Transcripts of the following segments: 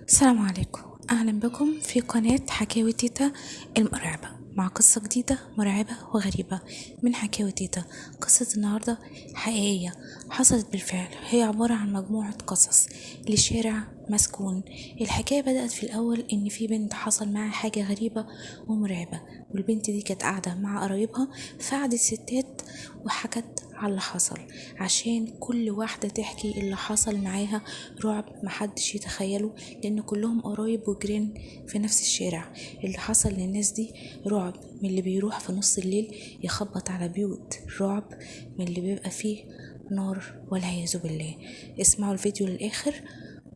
السلام عليكم، أهلا بكم في قناة حكاوي تيتا المرعبة مع قصة جديدة مرعبة وغريبة من حكاوي تيتا. قصة النهاردة حقيقية حصلت بالفعل، هي عبارة عن مجموعة قصص لشارع مسكون. الحكاية بدأت في الأول إن في بنت حصل معها حاجة غريبة ومرعبة، والبنت دي كانت قاعدة مع قرايبها، فقعدت ستات وحكت على اللي حصل عشان كل واحدة تحكي اللي حصل معاها. رعب محدش يتخيله لأن كلهم قرايب وجيران في نفس الشارع. اللي حصل للناس دي رعب من اللي بيروح في نص الليل يخبط على بيوت، رعب من اللي بيبقى فيه نار والعياذ بالله. اسمعوا الفيديو للآخر،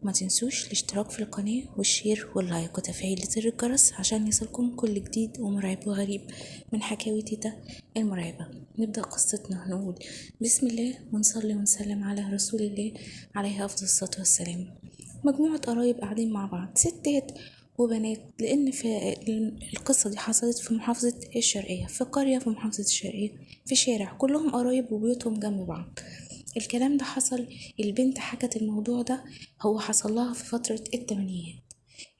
ما تنسوش الاشتراك في القناة وال share وال like وتفعيل زر الجرس عشان يصلكم كل جديد ومرعب وغريب من حكاوي تيتا المرعبة. نبدأ قصتنا، نقول بسم الله ونصلي ونسلم على رسول الله عليه أفضل الصلاة والسلام. مجموعة قرايب قاعدين مع بعض، ستات وبنات، لأن في القصة دي حصلت في محافظة الشرقية، في قرية في محافظة الشرقية، في شارع كلهم قرايب وبيوتهم جنب بعض. الكلام ده حصل، البنت حكت الموضوع ده هو حصل لها في فترة التمانينات.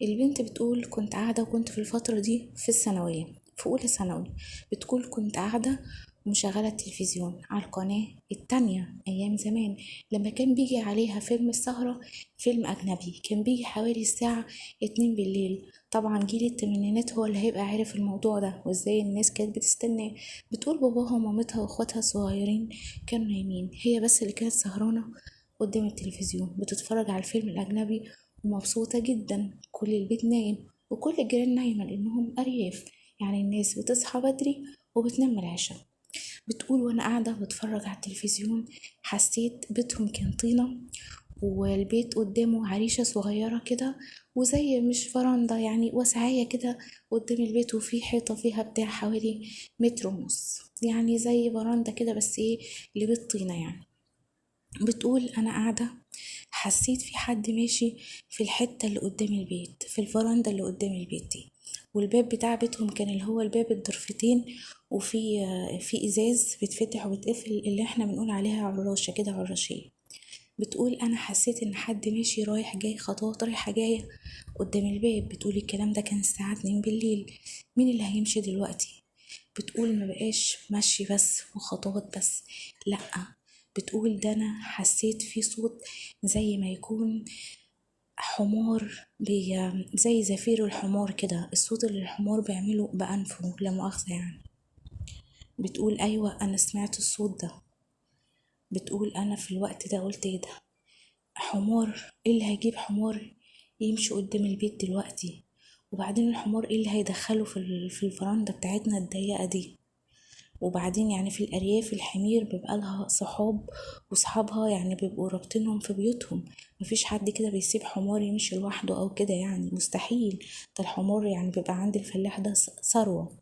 البنت بتقول كنت قاعدة، وكنت في الفترة دي في الثانوية، في أولى ثانوي. بتقول كنت قاعدة ومشغلة التلفزيون على القناة التانية أيام زمان لما كان بيجي عليها فيلم السهرة، فيلم أجنبي، كان بيجي حوالي الساعة 2 بالليل. طبعا جيل التمانينات هو اللي هيبقى عارف الموضوع ده وازاي الناس كانت بتستناه. بتقول باباها ومامتها واخواتها الصغيرين كانوا نايمين، هي بس اللي كانت سهرانة قدام التلفزيون بتتفرج على الفيلم الأجنبي ومبسوطة جدا. كل البيت نايم وكل الجيران نايمة لأنهم أرياف، يعني الناس بتصحى بدري وبتنام العشاء. بتقول وانا قاعدة بتفرج على التلفزيون حسيت بيتهم كان طينة، والبيت قدامه عريشة صغيرة كده وزي مش فرندة يعني وسعية كده قدام البيت، وفي حيطة فيها بتاع حوالي 1.5 متر، يعني زي فرندة كده بس ايه لبيت طينة يعني. بتقول انا قاعدة حسيت في حد ماشي في الحتة اللي قدام البيت، في الفرندة اللي قدام البيت دي، والباب بتاع بيتهم كان اللي هو الباب الضرفتين، وفي في ازاز بيتفتح وبيتقفل اللي احنا بنقول عليها عراشة كده، عراشية. بتقول انا حسيت ان حد ماشي رايح جاي، خطوات رايحة جاية قدام الباب. بتقول الكلام ده كان الساعة 2 بالليل، مين اللي هيمشي دلوقتي؟ بتقول ما بقاش ماشي بس وخطوات بس، لأ، بتقول ده انا حسيت في صوت زي ما يكون حمار زي زفير الحمار كده، الصوت اللي الحمار بيعمله بأنفه لا مؤاخذة يعني. بتقول أيوة أنا سمعت الصوت ده. بتقول أنا في الوقت ده قلت إيه ده، حمار؟ إيه اللي هيجيب حمار يمشي قدام البيت دلوقتي؟ وبعدين الحمار إيه اللي هيدخله في الفرندة بتاعتنا الضيقة دي؟ وبعدين يعني في الأرياف الحمير بيبقى لها صحاب، وصحابها يعني بيبقوا رابطينهم في بيوتهم، مفيش حد كده بيسيب حمار يمشي لوحده أو كده يعني، مستحيل. ده الحمار يعني بيبقى عند الفلاح ده ثروة.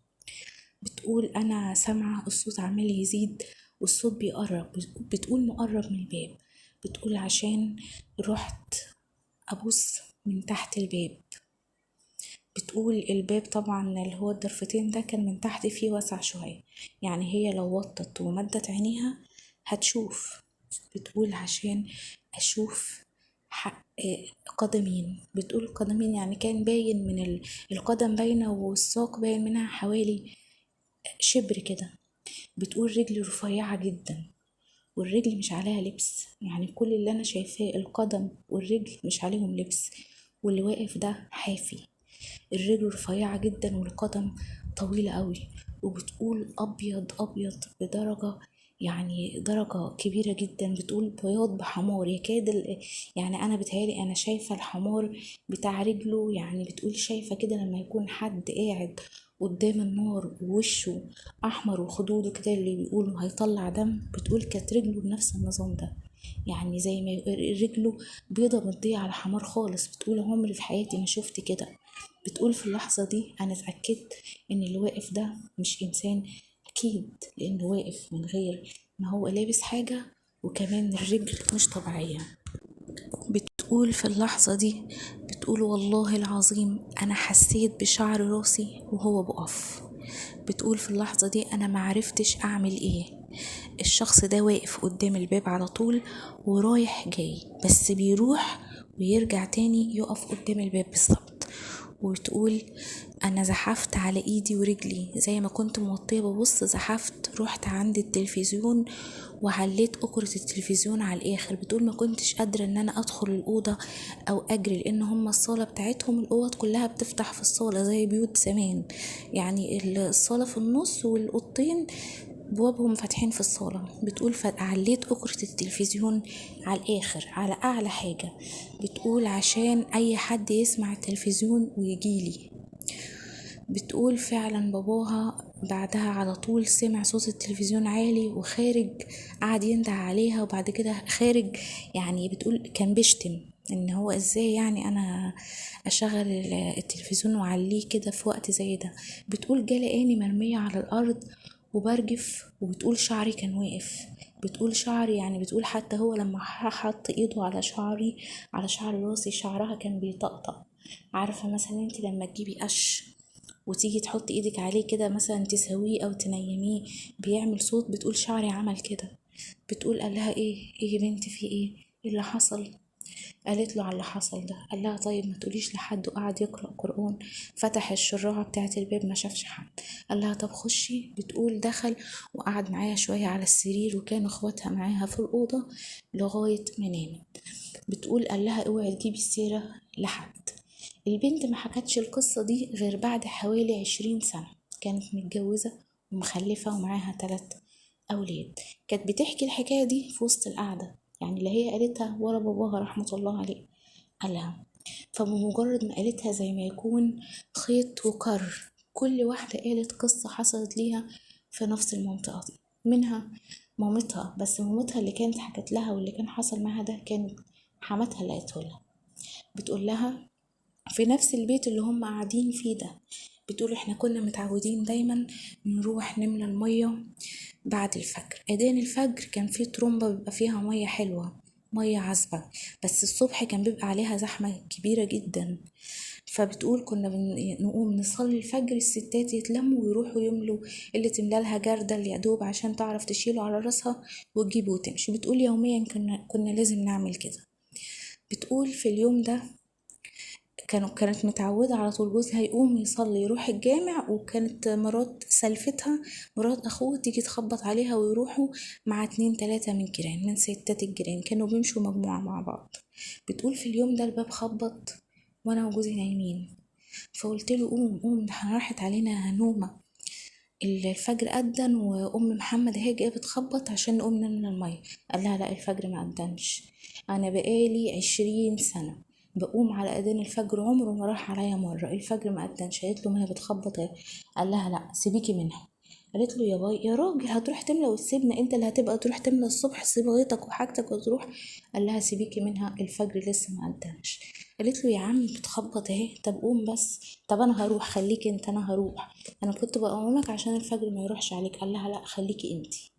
بتقول أنا سامعة الصوت عمال يزيد والصوت بيقرب، بتقول مقرب من الباب. بتقول عشان رحت أبص من تحت الباب، بتقول الباب طبعا اللي هو الضرفتين ده كان من تحت فيه واسع شوية، يعني هي لو وطت ومدت عينيها هتشوف. بتقول عشان أشوف حق قدمين، بتقول قدمين يعني كان باين من القدم باينة والساق باين منها حوالي شبر كده. بتقول رجلي رفيعة جدا والرجل مش عليها لبس، يعني كل اللي أنا شايفاه القدم والرجل مش عليهم لبس، واللي واقف ده حافي، الرجل رفيعة جدا والقدم طويلة قوي. وبتقول أبيض أبيض بدرجة يعني درجة كبيرة جدا، بتقول بياض بحمار يكاد يعني أنا بتهيألي أنا شايفة الحمار بتاع رجله، يعني بتقول شايفة كده لما يكون حد قاعد قدام النار ووشه أحمر وخدوده كده اللي بيقولوا هيطلع دم، بتقول كانت رجله بنفس النظام ده، يعني زي ما رجله بيضة مدية على حمار خالص. بتقول عمري في حياتي ما شفت كده. بتقول في اللحظة دي أنا اتأكدت إن اللي واقف ده مش إنسان أكيد، لأنه واقف من غير ما هو لابس حاجة، وكمان الرجل مش طبيعية. بتقول في اللحظة دي، بتقول والله العظيم أنا حسيت بشعر راسي وهو بقف. بتقول في اللحظة دي أنا معرفتش أعمل إيه، الشخص ده واقف قدام الباب على طول ورايح جاي، بس بيروح ويرجع تاني يقف قدام الباب بالظبط. وتقول انا زحفت على ايدي ورجلي زي ما كنت موطيه ببص، زحفت رحت عند التلفزيون وعليت أكرة التلفزيون على الاخر. بتقول ما كنتش قادرة ان انا ادخل الاوضة او اجري، لان هم الصالة بتاعتهم الاوض كلها بتفتح في الصالة زي بيوت زمان، يعني الصالة في النص والاوضتين بوابهم فاتحين في الصالة. بتقول عليت أكرة التلفزيون على الآخر على أعلى حاجة، بتقول عشان أي حد يسمع التلفزيون ويجيلي. بتقول فعلا باباها بعدها على طول سمع صوت التلفزيون عالي وخارج، قعد ينده عليها، وبعد كده خارج يعني بتقول كان بيشتم ان هو ازاي يعني انا اشغل التلفزيون وعليه كده في وقت زي ده. بتقول جالقاني مرمية على الارض وبرجف، وبتقول شعري كان واقف، بتقول شعري يعني بتقول حتى هو لما حط ايده على شعري على شعر راسي شعرها كان بيطقطق. عارفة مثلا انت لما تجيبي قش وتيجي تحط ايدك عليه كده مثلا تسويه او تنيميه بيعمل صوت، بتقول شعري عمل كده. بتقول قال لها ايه ايه يا بنتي في ايه ايه اللي حصل؟ قالت له على اللي حصل ده. قال لها طيب ما تقوليش لحد، وقعد يقرأ قرآن. فتح الشراعة بتاعة الباب ما شافش حد. قال لها طب خشي. بتقول دخل وقعد معايا شوية على السرير، وكانوا اخواتها معاها في الأوضة لغاية ما نامت. بتقول قال لها اوعي تجيبي السيرة لحد. البنت ما حكتش القصة دي غير بعد حوالي 20 سنة، كانت متجوزة ومخلفة ومعاها 3 أولاد. كانت بتحكي الحكاية دي في وسط القعدة، يعني لا هي قالتها ولا باباها رحمة الله عليه قالها. فبمجرد ما قالتها زي ما يكون خيط وكر، كل واحدة قالت قصة حصلت ليها في نفس المنطقة دي، منها مامتها، بس مامتها اللي كانت حكت لها واللي كان حصل معها ده كانت حماتها اللي قالته لها. بتقول لها في نفس البيت اللي هم قاعدين فيه ده، بتقول احنا كنا متعودين دايما نروح نملى المية بعد الفجر. اذان الفجر كان في ترمبة بيبقى فيها مية حلوة، مية عذبة، بس الصبح كان بيبقى عليها زحمة كبيرة جدا. فبتقول كنا نقوم نصلي الفجر، الستات يتلموا ويروحوا يملوا، اللي تملى لها جردل يا دوب عشان تعرف تشيله على راسها وتجيبه وتمشي. بتقول يوميا كنا لازم نعمل كده. بتقول في اليوم ده كانت متعودة على طول جوزها يقوم يصلي يروح الجامع، وكانت مرات سلفتها مرات أخوه تيجي تخبط عليها ويروحوا مع 2 3 من جيران، من ستات الجيران، كانوا بيمشوا مجموعة مع بعض. بتقول في اليوم ده الباب خبط وانا وجوزي نايمين، فقلت له قوم قوم ده احنا راحت علينا نومة، الفجر أذن وأم محمد هي جاية بتخبط عشان نقوم نملى المية. قال لها لا الفجر ما أذنش، أنا بقالي 20 سنة بقوم على أذان الفجر عمره ما راح عليا مرة، الفجر ما أذنش. قالت له ما هي بتخبط اهي. قال لها لا سيبيكي منها. قالت له يا باي يا راجل هتروح تملى وتسيبنا، انت اللي هتبقى تروح تملى الصبح، سيب غيطك وحاجتك وتروح. قال لها سيبيكي منها الفجر لسه ما أذنش. قالت له يا عم بتخبط اهي، طب قوم بس، طب انا هروح خليكي انت، انا هروح، انا كنت بقومك عشان الفجر ما يروحش عليك. قال لها لا خليكي انتي.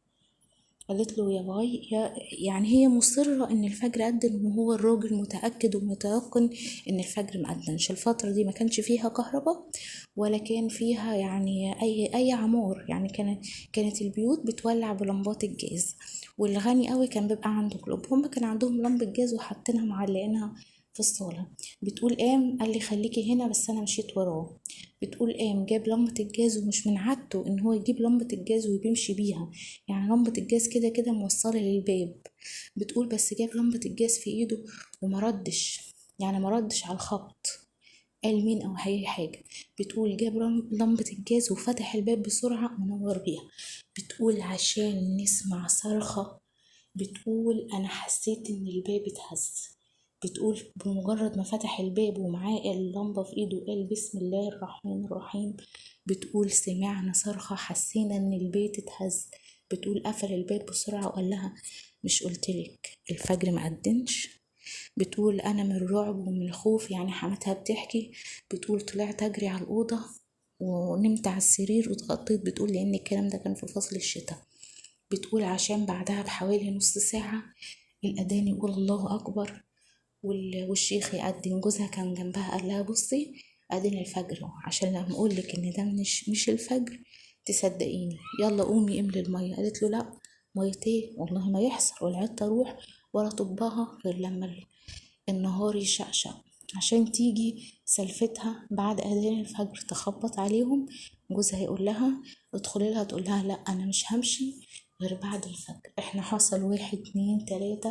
قالت له يا باي يا يعني هي مصرة ان الفجر أذن، وهو الراجل متأكد ومتيقن ان الفجر ما أذنش. الفترة دي ما كانش فيها كهرباء ولا كان فيها يعني اي عمار، يعني كانت البيوت بتولع بلمبات الجاز، والغني قوي كان بيبقى عنده كلوب، هم كان عندهم لمبة جاز وحاطينها معلقينها في الصالة. بتقول قام قال لي خليكي هنا بس انا مشيت وراه. بتقول قام جاب لمبة الجاز، ومش من عادته ان هو يجيب لمبة الجاز وبيمشي بيها، يعني لمبة الجاز كده كده موصلة للباب. بتقول بس جاب لمبة الجاز في ايده وما ردش، يعني ما ردش على الخبط، قال مين او اي حاجة. بتقول جاب لمبة الجاز وفتح الباب بسرعة ونور بيها. بتقول عشان نسمع صرخة، بتقول انا حسيت ان الباب اتهز. بتقول بمجرد ما فتح الباب ومعاه اللمبة في ايده قال بسم الله الرحمن الرحيم. بتقول سمعنا صرخة، حسينا ان البيت اتهز. بتقول قفل الباب بسرعة وقال لها مش قلتلك الفجر ما أذنش؟ بتقول انا من الرعب ومن الخوف، يعني حماتها بتحكي، بتقول طلعت اجري على الأوضة ونمت على السرير واتغطيت. بتقول لان الكلام ده كان في فصل الشتاء. بتقول عشان بعدها بحوالي نص ساعة الأذان يقول الله أكبر والشيخ يقدم، جوزها كان جنبها قال لها بصي أذن الفجر عشان لما أقولك إن ده مش الفجر تصدقيني، يلا قومي املي المية. قالت له لا ميتين والله ما يحصل، والعيال تروح ولا طبها غير لما النهار يشقشق عشان تيجي سلفتها بعد اذان الفجر تخبط عليهم. جوزها يقول لها ادخلي لها، تقول لها لا انا مش همشي غير بعد الفجر، احنا حصل 1 2 3،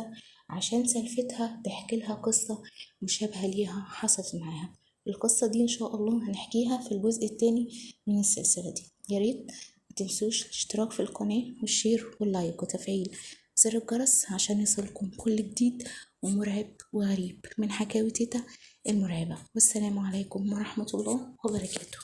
عشان سلفتها تحكي لها قصة مشابهة ليها حصلت معاها. القصة دي ان شاء الله هنحكيها في الجزء الثاني من السلسلة دي. يا ريت متنسوش الاشتراك في القناة وال share وال like وتفعيل زر الجرس عشان يصلكم كل جديد ومرعب وغريب من حكاوي تيتا المرعبة. والسلام عليكم ورحمة الله وبركاته.